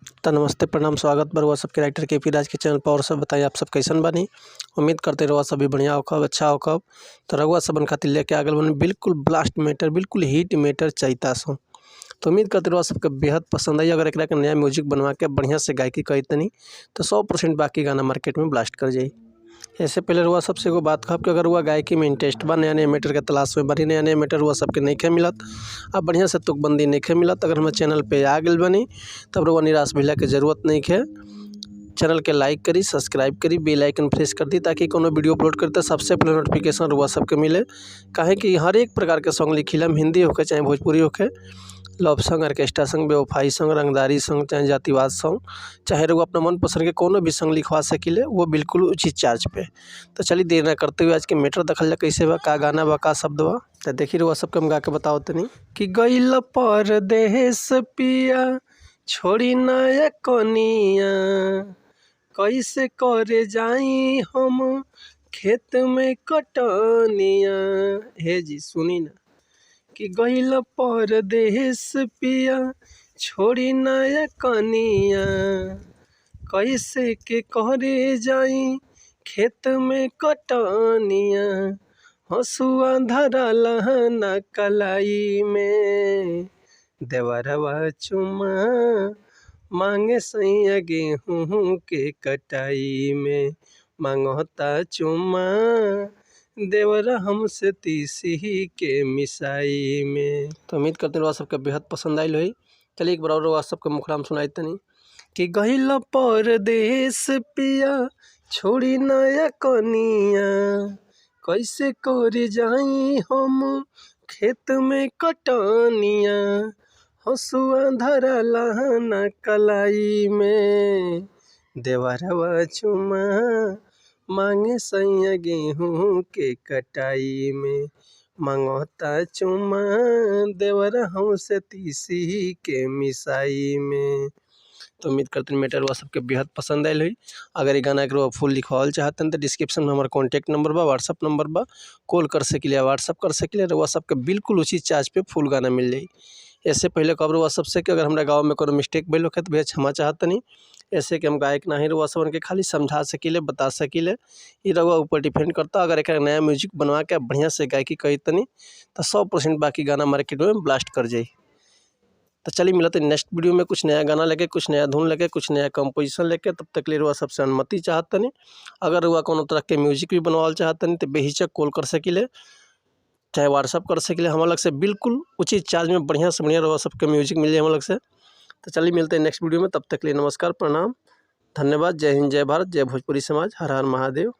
त नमस्ते, प्रणाम, स्वागत बा रउआ सबके राइटर के पी राज के चैनल पर। और सब बताई, आप सब कैसन बानी? उम्मीद करते रउआ सब भी बढ़िया होखब, अच्छा होखब। तो रउआ सबन खातिर लेके आ गइल बानी बिल्कुल ब्लास्ट मैटर, बिल्कुल हिट मैटर चैता सॉन्ग। तो उम्मीद करते रउआ सबके बेहद पसंद आई। अगर एकरा के नया म्यूजिक बनवा के बढ़िया से गायकी करी तनी तो 100% बाकी गाना मार्केट में ब्लास्ट कर जाई। ऐसे पहले रउआ सबसे एगो बात कहब कि अगर रउआ गायकी में इंटरेस्ट बा, नया नया मैटर के तलाश में बानी, नया नया मैटर रउआ सबके नइखे मिलत आ बढ़िया से तुकबंदी नइखे मिलत, अगर हमारे चैनल पे आ गइल बानी तब रउआ निराश भइला के जरूरत नइखे। चैनल के लाइक करी, सब्सक्राइब करी, बेल आइकन प्रेस कर दी ताकि कोनो वीडियो अपलोड करी त सबसे पहले नोटिफिकेशन रउआ सबके मिले। काहे कि हर एक प्रकार के सॉन्ग लिखिला हम, हिंदी होखे चाहे भोजपुरी होखे, लव सॉन्ग, ऑर्केस्ट्रा सॉन्ग, बेवफाई सॉन्ग, रंगदारी सॉन्ग, चाहे जातिवाद सॉन्ग, चाहे रउआ अपना मनपसंद के कोनो भी सॉन्ग लिखवा सकीले, वो बिल्कुल उचित चार्ज पे। तो चलिए देर ना करते हुए आज के मैटर देखल जा कैसे बा, का गाना बा, का शब्द बा। तो देखी रउआ सबके हम गा के बतावत तनी कि गइल परदेस पिया छोड़ी नया कनिया, कैसे करे जाई हम खेत में कटनिया। हे जी सुनी ना कि गइल परदेस पिया छोड़ी नया कनिया, कैसे के करे जाई खेत में कटनिया, हंसुआ धरल ना कलाई में, देवरवा चुमा मांगे सैया गेहूं के कटाई में, मांगता चुमा देवरा हमसे तीसी के मिसाई में। तो उम्मीद करते रउआ सबके बेहद पसंद आइल होई। चलिए एक बार और रउआ सबके मुखड़ा में सुनाई तनी कि गइल परदेस पिया छोड़ी नया कनिया, कैसे करे जाई हम खेत में कटनिया, हंसुआ धरल ना कलाई में, देवरवा चुमा मांगे सैया गेहूं के कटाई में, मांगता चुमा देवरा हमसे तीसी के मिसाई में। तो उम्मीद करते हैं मैटर सबके बेहद पसंद आयल होई। अगर ये गाना के रउआ फुल लिखवावल चाहतन तो डिस्क्रिप्शन में हमार कॉन्टैक्ट नंबर बा, व्हाट्सअप नंबर बा, कॉल कर सकिले या व्हाट्सअप कर सकिले। रउआ सबके बिल्कुल उचित चार्ज पे फुल गाना मिल जाई। ऐसे पहले कहब रउआ सबसे कि अगर हमरा गाँव में कोनो मिस्टेक भइल होखे तो भैया क्षमा चाहतनी। ऐसे कि हम गायक नाही, रउआ सबन के खाली समझा सकीले, बता सकीले, ई रउआ ऊपर डिपेंड करता। अगर एकरा नया म्यूजिक बनवा के बढ़िया से गायकी करी तनी तो 100% बाकी गाना मार्केट में ब्लास्ट कर जाई। तो चलिए मिलते हैं नेक्स्ट वीडियो में कुछ नया गाना लेके, कुछ नया धुन लेके, कुछ नया कंपोजिशन लेके। तब तक के लिए रउआ सबसे अनुमति चाहतनी। अगर रउआ कोनो तरह के म्यूजिक भी बनवावल चाहतनी तो बेहिचक कॉल कर सकीले, चाहे व्हाट्सअप कर सकीले। हमार लग से बिल्कुल उचित चार्ज में बढ़िया से बढ़िया रउआ सबके म्यूजिक मिल जाए हमार लग से। तो चलिए मिलते हैं नेक्स्ट वीडियो में, तब तक के लिए नमस्कार, प्रणाम, धन्यवाद। जय हिंद, जय भारत, जय भोजपुरी समाज, हर हर महादेव।